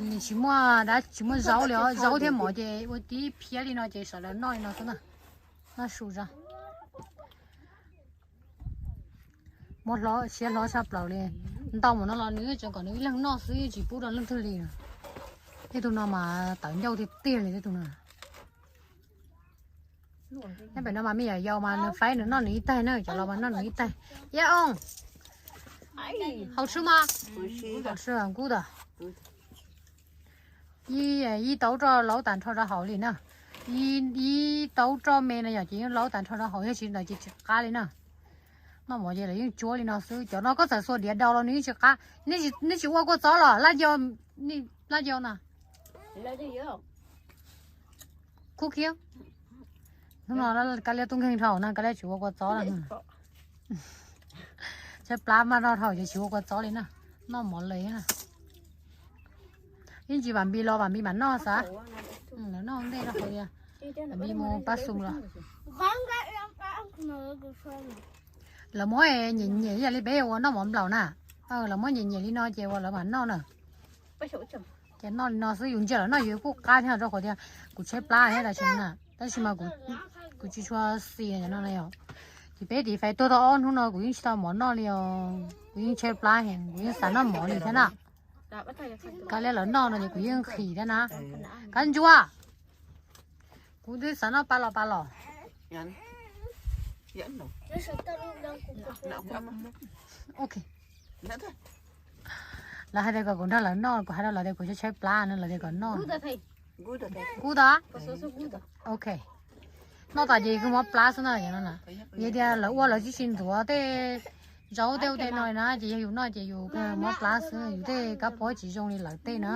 nws tsis muaj dab tsis muaj zaub li os, zaub thiab mov ces ua tib phiab li no ces sawv daws noj li no xwb na. Noj su zog. Muab hlob siab hlob tshaj plaws li. Ntau mus no los nws tseem kom nws ib leeg noj xwb, tsis pub rau leej twg li. Tej tus no mas tawv ncauj tiag tiag li tej tus no. Nyob pem no mas me nyuam yaus mas nws faib nws noj nws ib taig na, cov los mas noj nws ib taig. Yab oo, hauv tshwj mas, hauv tshwj kub tas. Ib taub roj laub tag nrho rau hauv li na. Ib taub roj me no yog ces yeej laub tag nrho rau hauv, yog tsis ntawd ces tsis qab li na. Noj mov ces lawv yeej tsuab li no xwb. Cov no koj txawm xuas diav daus los nws yeej tsis qab. Nej tsis ua kua txob los laj yau, laj yau na. Kuj khiab. Hnub no Kab Liab tub nkeeg dhau na, Kab Liab tsis ua kua txob lawm. Tshaib plab maj roj dhau ces tsis ua kua txob li na. Noj mov li na. Ib ntsis Vam Npis los Vam Npis mam noj xav. Lawv noj ntej rau qhov tias Vam Npis mus pab xum los. Lawv muab nyem nyem ib yam li peb ua noj mov nplaum na. Lawv muab nyem nyem li no ces uas lawv mam noj na. Ces noj li no xwb, yus ntsia lawv noj yus kuj qab thiab rau qhov tias kuv tshaib plab thiab tam sim no na. Tab sis mas kuv tsis tshua xis no na yom. Ces peb tiv fais tuag tau ob hnub no kuv yeej tsis tau mov noj li os, kuv yeej tshaib plab heev, kuv yeej xav noj mov li thiab na. Kab Liab lawv noj no ces kuv yeej nqhis thiab na. Kab Ntsuab, kuv twb xav noj pa los pa los. Ok. Lawv hais tias kom kuv nrog lawv noj, kuv hais rau lawv tias kuv tshaib tshaib plab no, lawv tias kom noj. Kub tas. Ok. Noj tas ces kuj mob plab xwb na. Yog tias lawv ua lawv tsis tsis ntxuav tej zaub tej ub tej no li na ces yog yus noj ces yus mob plab xwb, yus tej kab phob tsis zoo li lawv tej na.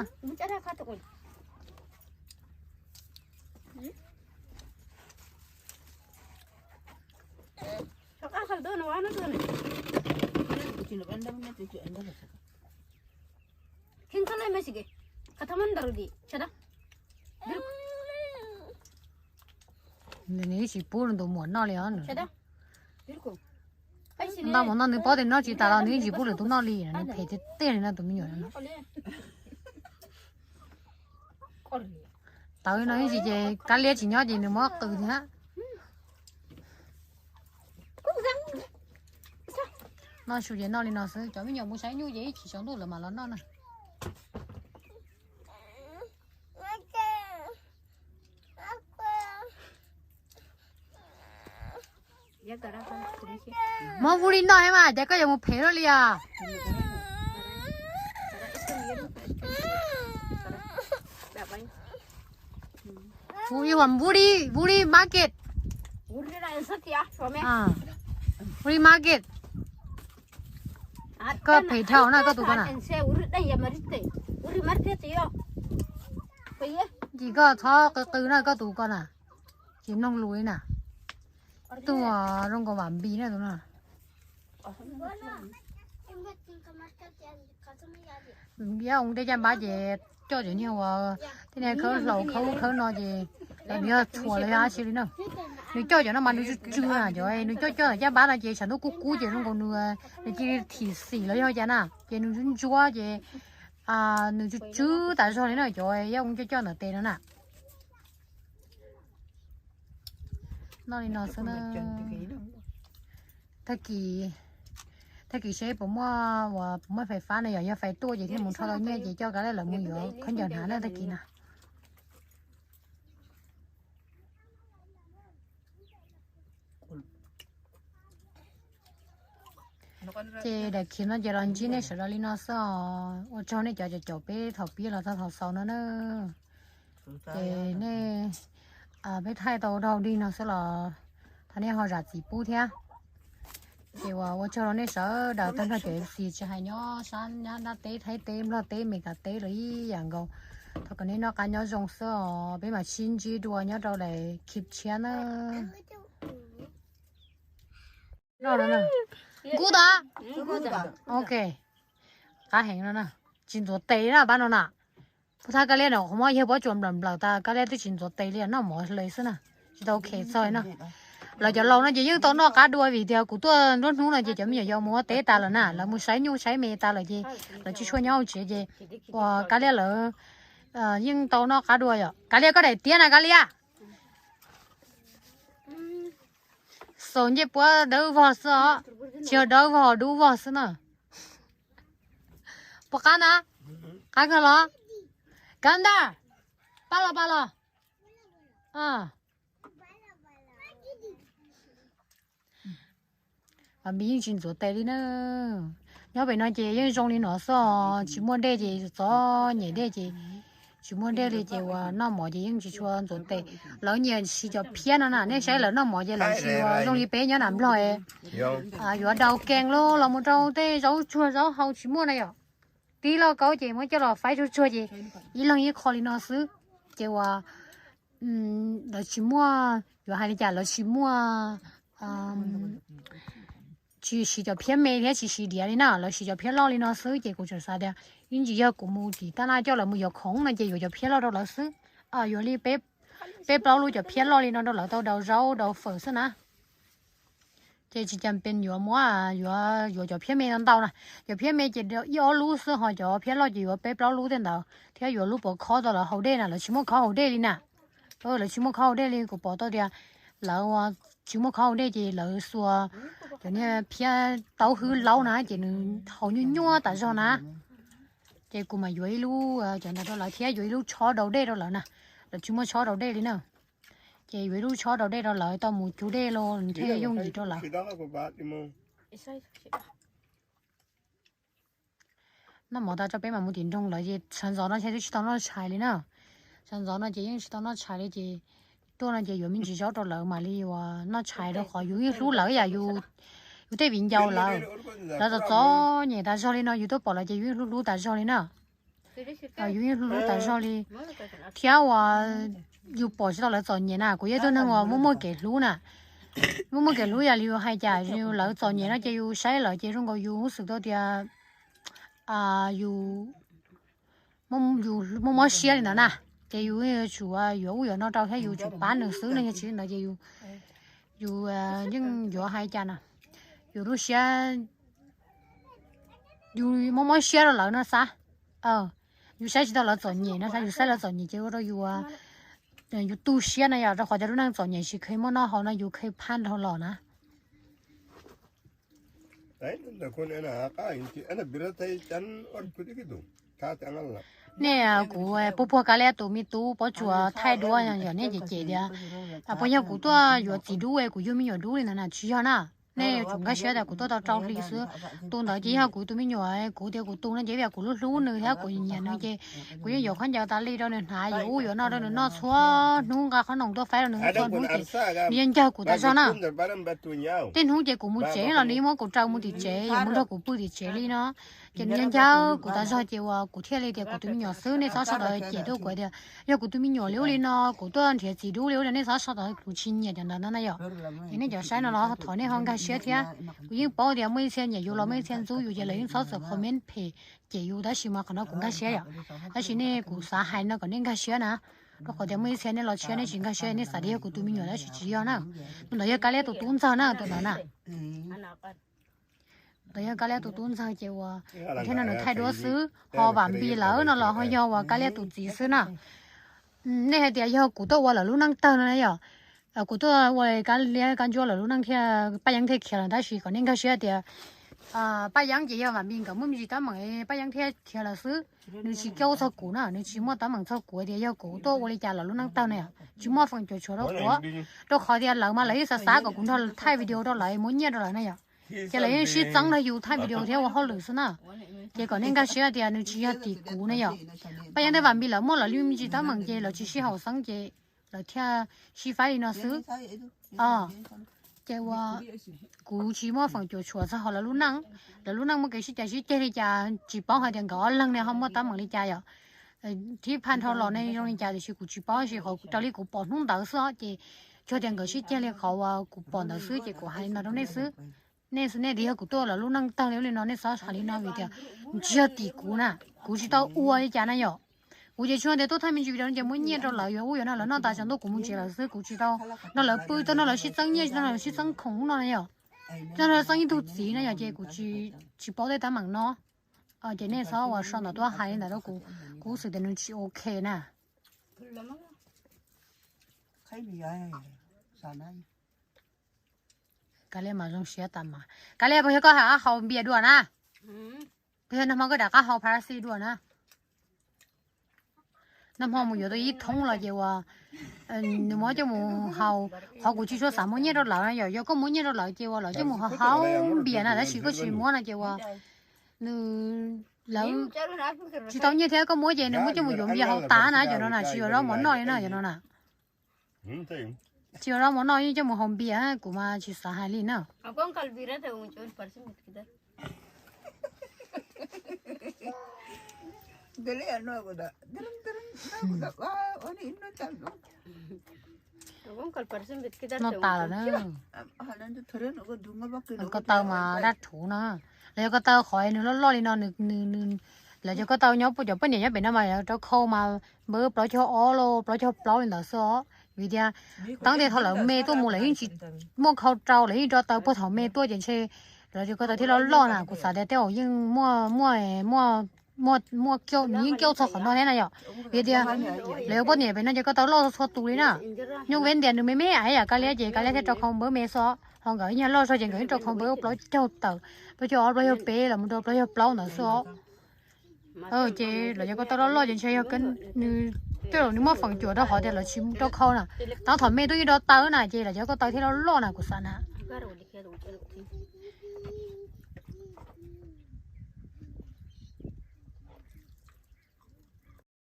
Nws tsis pub nws tus muam noj li os. Ntau mus no nws paub tias noj tsis tas los nws yeej tsis pub lwm tus noj li, nws phem tiag tiag li no tus me nyuam no. Tawv no ib ntsis ces Kab Liab tsis nyob ces nws muab qws thiab. Noj su ces noj li no xwb, cov me nyuam mus saib nyuj ces ib chim tsaus ntuj lawv mam los noj na. Muab Vuli noj thiab mas, cas koj yuav mus phem luaj li os? Hu ib huam Vuli, Vuli market. Vuli market. Koj phem dhau na koj tus ko na. Ces koj txhob qw qw na koj tus ko na. Tsis mloog lus li na. Tus zoo nkaus Vam Npis na tus no. Yog ua tej caj npab ces coj cov niag uas tej niag khawb hlau khawb ub khawb no ces lawv nws yog tshuam los yog dab tsi li na. Nws coj cov no mas nws tsw tsw na cov, nws coj coj ntawm caj npab no ces tshav ntuj kub kub ces zoo nkaus nws, nws cia li thim xim los yog cas na ces nws ntsuab ntsuab ces nws tsw tsw tas zog li na cov, yog ua coj coj ntawm tes no na. Noj li no xwb na. Tag kis, tag kis seb puas muaj uas puas muaj fais fab na, yog yog fais tuaj ces thiaj mus rho tau nyiaj ces coj Kab Liab lawv mus yuav khaub ncaws hnav na tag kis na. Ces daim khiv no ces los ntsib nej sawv daws li no xwb os. Ua tsaug nej cov caum caum peb thaum pib los txog thaum xaus no na. Ces nej, peb thaij tau rau dig no xwb los thov nej ho zam txim pub thiab. Ces uas ua tsaug rau nej sawv daws tag nrho cov F C tsis hais nyob sab Nyab Laj teb, Thaib teb, Nplog teb, Meskas teb los ib yam nkaus. Thov kom nej noj qab nyob zoo xwb os, peb mam sib ntsib dua nyob rau daim khiv tshiab na. Noj no na. Kub tas. Ok. Qab heev no na. Tsis ntxuav tes na pab no na. Puag thab kab liab no qhov muab yawg pob tsuas nplawm nplawm tas kab liab twb tsis ntxuav tes li, noj mov hle xwb na. Tsis tau khem txog no. Lawv cov laus no ces yeej tau noj qab dua vim tias kuv tuaj nruab hnub no ces cov me nyuam yaus mus ua teb tas lawm na, lawv mus saib nyuj saib me tas lawm ces lawv tsis tshua nyob hauv tsev ces uas kab liab lawv yeej tau noj qab dua yom. Kab liab koj daim tiab na kab liab. Xaus ncej puab dawb vog xwb os, tsis yog dawb vog dub vog xwb na. Puas qab na? Qab kawg los? Kab ntaj, pab los pab los. Vam Npis yeej tsis ntxuav tes li na. Nyob pem no ces yeej zoo li no xwb, tsis muaj dej ces txom nyem dej ces tsis muaj dej li ces uas noj mov ces yeej tsis tshua ntxuav tes. Lawv nyiam siv cov phiab no na, nej saib lawv noj mov ces lawv tsis zoo li peb nyob nram Nplog, yuav daus kees los los mus rau tej zaub tsuag zaub hau tsis muaj na yom. Tib lauj kaub ces muab coj los faib tsuag tsuag ces ib leeg ib qho li no xwb. Ces uas lawv tsis muaj, yuav hais li cas, lawv tsis muaj, tsis siv cov phiab me thiab tsis siv diav li na, lawv siv cov phiab loj li no xwb ces kuv tseem xav tias ib ntsis yog kuv mus tim taj laj coj lawv mus yuav khoom no ces yuav cov phiab loj rau lawv xwb. Yuav li peb plaub lub cov phiab loj li no rau lawv tau daus zaub daus fawm xwb na. Ces tsis cas pes yuav muab, yuav yuav cov phiab me no ntau na. Cov phiab me ces ib ob lub xwb, ho cov phiab loj ces yuav peb plaub lub tej ntawd thiab yuav lub pov khob tau lawv haus dej na, lawv tsis muaj khob haus dej li na. Lawv tsis muaj khob haus dej li, kuv pom tau tias lawv tsis muaj khob haus dej ces lawv xuas cov niag phiab taub hwb laub na ces nws haus nyuaj nyuaj tas zog na. Ces kuv mam yuav ib lub cov ntawd rau lawv thiab yuav ib lub tshob daus dej rau lawv na. Lawv tsis muaj tshob daus dej li na. Ces yuav ib lub tshob daus dej rau lawv tau mus cug dej los thiaj yooj yim rau lawv. Noj mov tas tso peb mam mus tim nroog lawm ces sawv ntxov no ces twb tsis tau noj tshais li na. Sawv ntxov no ces yeej tsis tau noj tshais li ces tuaj no ces yuav me ntsis zaub rau lawv mam li yuav noj tshais rau qhov yus yeej hlub lawv yam yus tej viv ncaus lawv. Lawv txom txom nyem tas zog li no yus tuaj pom lawv ces yus yeej hlub hlub tas zog li na. Yus yeej hlub hlub tas zog li thiab uas yus pom tsis tau lawv txom nyem na, kuv yog ib tug neeg uas muaj muaj kev hlub na. Muaj muaj kev hlub yam li yus hais cas, yus lawv txom nyem no ces yus saib lawv ces zoo nkaus yus xav tau tias yus muaj mob siab li ntawd na. Ces yus yuav tsum yuav ub yuav no rau thiab yus tsum pab nws xwb no, yog tsis li ntawd ces yus yeej yuav hais cas na, yus lub siab, yus mob mob siab rau lawv no xav. Yus saib tsis tau lawv txom nyem no xav, yus saib lawv txom nyem ces ua rau yus, yus tu siab na yom, rau qhov cov lub neej txom nyem tsis kheev muaj noj haus no yus kheev phaj dhau los na. Nej, kuv puag puag kab liab tus me tub pob tsuas thaij duab yog nej cem cem tias puas yog kuv tuaj yuav txiv dub es kuv yug me nyuam dub li ntawd na, tsis yog na. Nej yuav tsum nkag siab tias kuv tuaj tau rau hli xwb. Tus ntawd ces yog kuv tus me nyuam, kuv tias kuv tu no ces vim kuv lub hlub nws thiab kuv nyiam nws ces kuv yeej yuav khaub ncaws tas li rau nws hnav, yuav ub yuav no rau nws noj txhua hnub, nqa qhob noom tuaj faib rau nws txhua hnub ces nws yeej ncawg kuv tas zog na. Tej hnub ces kuv mus tsev los nws yeej muab kuv raws mus tim tsev, yuav mus nrog kuv pw tim tsev li no. Ces nws yeej ncawg kuv tas zog ces uas kuv thiaj li tias kuv tus me nyuam xwb, nej txhob sawv daws cem tuaj kuv tias yog kuv tus me nyuam li ub li no, kuv tuaj nrhiav txiv dub li ub li, nej txhob sawv daws, kuv tsis nyiam cov ntawd na yom. Ces nej cov saib no los thov nej ho nkag siab thiab. Kuv yeej paub tias muaj ib txhia nyiam yus los muaj ib txhia ntxub yus ces lawv yeej txhob txwm comment phem cem yus, tab sis mas qhov no kuv nkag siab yom. Tab sis nej, kuv xav hais no kom nej nkag siab na. Rau qhov tias muaj ib txhia nej los tshiab nej tsis nkag siab, nej xav tias yog kuv tus me nyuam tab sis tsis yog na. Tus ntawd yog kab liab tus tub ntxawg na, tus ntawd na. Ntawd yog kab liab tus tub ntxawg ces uas thiab no nws thaij duab xwb, ho Vam Npis lawv no los ho yog uas kab liab tus txiv xwb na. Nej hais tias yog kuv tuaj ua lawv lub neej tawg no na yom, kuv tuaj ua kab liab kab ntsuab lawv lub neej thiaj Paj Yeeb thiaj khiav lawm, tab sis kom nej nkag siab tias Paj Yeeb ces yog Vam Npis nkawd muaj me ntsis teeb meem Paj Yeeb thiaj khiav lawm xwb. Nws tsis caub txog kuv na, nws tsis muaj teeb meem txog kuv tias yog kuv tuaj ua li cas lawv lub neej tawg na yom, tsis muaj feem cuam tshuam rau kuv. Rau qhov tias lawv mas lawv yeej xav xav kom kuv nrog thaij video rau lawv muab nyiaj rau lawv na yom. Ces lawv yeej sib txeeb nrog yus thaij video thiab ua hauj lwm xwb na. Ces kom nej nkag siab tias nws tsis yog tim kuv ne yom. Paj Yeeb thiab Vam Npis lawv muaj lawv li me ntsis teeb meem ces lawv tsis sib haum xeeb ces lawv thiaj sib faib li no xwb. Ces uas kuv tsis muaj feem cuam tshuam txog hauv lawv lub neej. Lawv lub neej muaj kev sib cav sib ceg li cas tsis paub, hais tias nkawd ob leeg ne ho muaj teeb meem li cas yom, thib phaj dhau los ne zoo li cas tiam sis kuv tsis paub, tab sis qhov raws li kuv pom hnub ntawd xwb ces tsuas tias nkawd sib ceg li qhov uas kuv pom ntawd xwb ces kuv hais li no rau nej xwb. Nej, nej tias yog kuv tuaj lawv lub neej tag li ub li no nej txhob hais li no vim tias tsis yog tim kuv na, kuv tsis tau ua li cas na yom. Kuv ces tsis yog tias tuaj thaij me ntsis video no ces muab nyiaj rau lawv yuav ub yuav no, lawv noj tas tsaus ntuj kuv mus tsev lawm xwb, kuv tsis tau nrog lawv pw, tsis tau nrog lawv sib txeeb nyiaj, tsis tau nrog lawv sib txeeb khoom ub no na yom. Tsis tau nrog lawv txeeb ib tug txiv na yom, ces kuv tsis paub tej teeb meem no. Ces nej txhob ua sau ntawm tuaj hais li ntawd rau kuv, kuv xav tias nws tsis ok na. Kav liam mas zoo siab tas mas. Kav liam, puas yog koj rov qab haus npias dua na? Puas yog nag hmo koj rov qab haus Pharmacy dua na? Nag hmo mus yuav tau ib thoob los ces uas nws muab coj mus haus, qhov kuv tsis tshua xav muab nyiaj rau lawv na yom, yog koj muab nyiaj rau lawv ces uas lawv coj mus haus npias na, tab sis koj tsis muab no ces uas nws, lawv tsis tau nyiaj thiab, koj muab ces nws muab coj mus yuav npias haus tas na, cov no na tsis yuav zaub mov noj li na, cov no na. Tsis yuav zaub mov noj yeej coj mus haus npias, kuv mas tsis xav hais li na. Noj tas lawm na. Ko taw mas dab rhuv no, los yog ko taw qhov nws loj loj li no, nws, lawv cov ko taw nyob cov poj niam nyob pem no mas rau khau mas npawb plaub caug ob los plaub caug plaub li ntawd xwb os. Vim tias teeb tias thaum lawv me tuaj mus lawv yeej tsis muaj khau rau, lawv yeej rau taw puag thaum me tuaj ces ntshe lawv cov ko taw thiaj loj loj na. Kuv xav tias tej zaum yeej muaj, muaj, muaj, muaj, nws yeej cauj txog qhov no thiab na yom. Vim tias lawv cov poj niam pem no ces ko taw loj txhua tus li na. Nyuj veb ntias nws me me ais yam Kav liam ces Kav liam thiaj rau khau npawb me xwb os, ho nkawd ib nyuag loj zog ces nkawd yeej rau khau npawb plaub caug tawm, plaub caug ob, plaub caug peb los mus rau plaub caug plaub ntawd xwb os. Ces lawv cov ko taw loj loj ces ntshe yog nws, tej zaum nws muaj feem cuam rau qhov tias lawv tsis rau khau na. Tab thaum me tuaj yeej rau taw na ces lawv cov ko taw thiaj loj loj na kuv xav na.